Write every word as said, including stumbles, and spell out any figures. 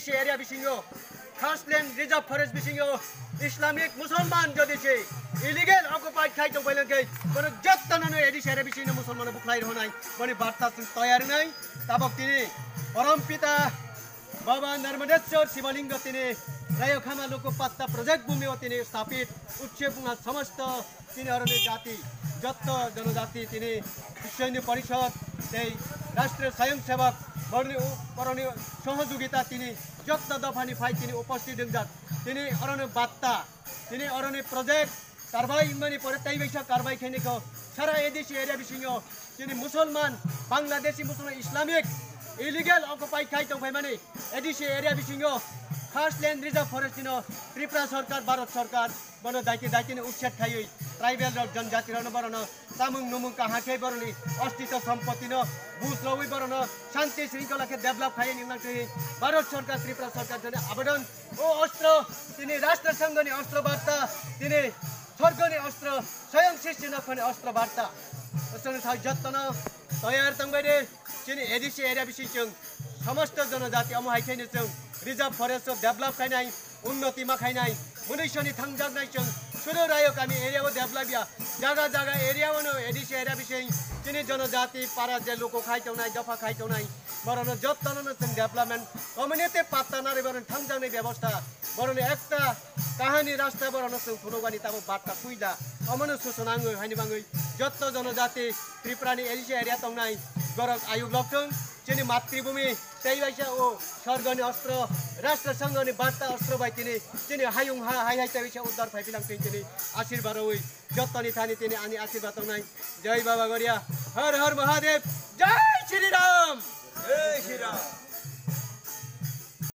area bisingo, Khasland Reserve Forest bisingo Islamic Musulman jodi se illegal occupied khai tong pailangkhe, bono jottono no A D C area bisingo Musulman bukhlai rwnai, boni barta chwng toyar wnai. Tabok tini Param Pita Baba Narmadeshwar Shivalinggo tini Rayokhama Loko Patta Project bhumi o tini stapit utse bunga samasto tini oroni jati, jotto jonojati tini Biswoni Parishad tei Rashtriya Swayamsevak boroni u-, boroni sohojogita tini jotto dophani phai tini uposthit wngjak. Tini oroni batta, tini oroni project karbai wngmani pore tei baisa karbai khainai kho sara A D C area bisingo tini Musulman, Bangladeshi Musulman Islamic illegal occupy khai tong phaimani A D C area bisingo Khasland Reserve Forest tino Tripura Sarkar, Bharat Sarkar, bono daiti daitino utset khaiwi tribal rok, janjati rokno, borokno chamung numung kaham khe borokni ostito sompotino bujlogwi borokno shanti shringkhola khe develop khaiwi nang twi Bharat Sarkar, Tripura Sarkar jone abodon o ostro tini Rashtra Sanghani ostro barta, tini sorgoni ostro, Swayam Srishti Nakhani ostro barta. Osoni thai jottono toyar tongbai de. Chini A D C area bising chwng somosto jonojati omo hai khaino chwng reserve forest o develop khainai, unnoti ma khainai, munisoni thangjaknai chwng suru rayo kami area o develop ya, jaga jaga area o no A D C area bising chini jonojati para je luku khai tongnai, dopha khai tongnai, borokno jottono no chwng development community patta narwi borokni thangjaknai bebosta. Borokni ekta kahani rasta borokno chwng phunukmani tabuk barta puila. Omono suchuna wngwi haini bangwi jotto jonojati Tripurani A D C area tongnai borok ayuk lokthwng, chini matribhumi tei waisa o sorgoni ostro, Rashtra Sanghani barta ostro bai tini chini hayung ha hai hai tei waisa uddar phai philang twi tini ashirbad rwi jottoni thani tini ani ashirbad tongnai. Jai Baba Goria, Har Har Mahadev, Jai Shri Ram. Jai Shri Ram.